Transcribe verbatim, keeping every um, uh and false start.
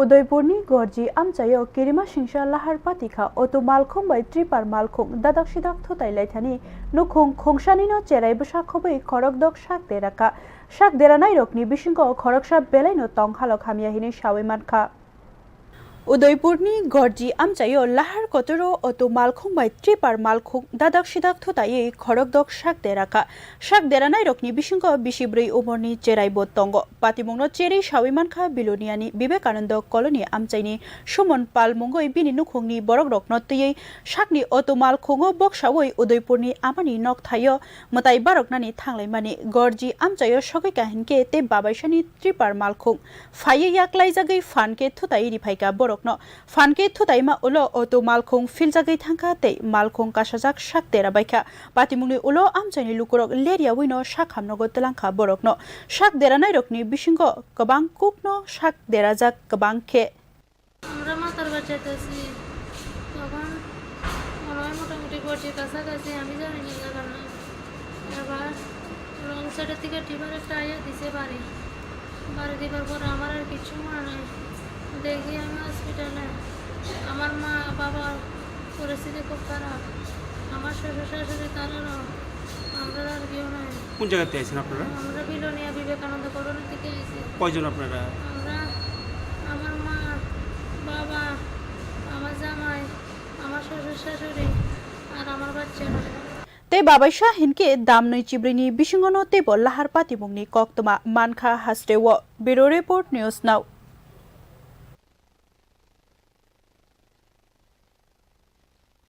Udaipurni Gorji amchaio kirima singsa lahar patikha, auto malkhung bai tripar malkhung dadak sidak thutai laithani nukhung khungsanino cherai bwsa khobwi khorokdok sak derakha. Sak deranairokni bisingo khoroksa belaino tong halok hamya hinwi sawi mankha. Udaipurni Gorji amchaio lahar kotoro auto malkhung bai tripar malkhung dadak sidak thutaiwi khorokdok sak derakha. Sak deranairokni bisingo bisi bwrwi umorni cheraibo tongo. Patimungno cherwi sawi mankha Biloniani Vivekananda Colony amchaini Sumon Pal mungwi bini nukhungni borokrokno twiwi sakni auto malkhungo boksawi Udaipurni amani nokthaio mwtai baroknani thanglaimani. Gorji amchaio sogwi kahinkhe tei babaisani tripar malkhung phaiwi yaklaijagwi phan khe thutai riphaikha borokno. Phan khe thutaima ulo auto malkhung philjagwi thangkha tei malkhung kasajak sak dera baikha. Patimungni ulo amchaini lukurok leryawi no sak hamnogo twlangkha borokno. Sak deranairokni bisingo kwbang kukno sak derajak kwbang khe. আমরা মাথার বাচ্চাতে আছি, তখন মনে হয় মোটামুটি বয়সের কাছাকাছি, আমি জানি না জায়গার নাম। এবার রং সাইডের থেকে টিপার একটা আইয়া দিছে বাড়ি। বাড়ি দিবার পরে আমার আর কিচ্ছু মনে নাই। দেখি আমি হসপিটালে, আমার মা বাবার পরিস্থিতি খুব খারাপ। আমার শ্বশুর শাশুড়ি তারারও, আমরা আর কেউ নাই। কোন জায়গাতে আছেন আপনারা? আমরা বিলোনিয়া বিবেকানন্দ কলোনির দিকে আছি। কয়জন আপনারা? আমরা, আমার মা, বাবা, আমার জামাই, আমার শ্বশুর শাশুড়ি আর আমার বাচ্চারা। Tei babaisa hinkhe damnwi chibrwini bisingono teibo lahar patimungni koktwma mankha hasteo. Bureau Report, News Now.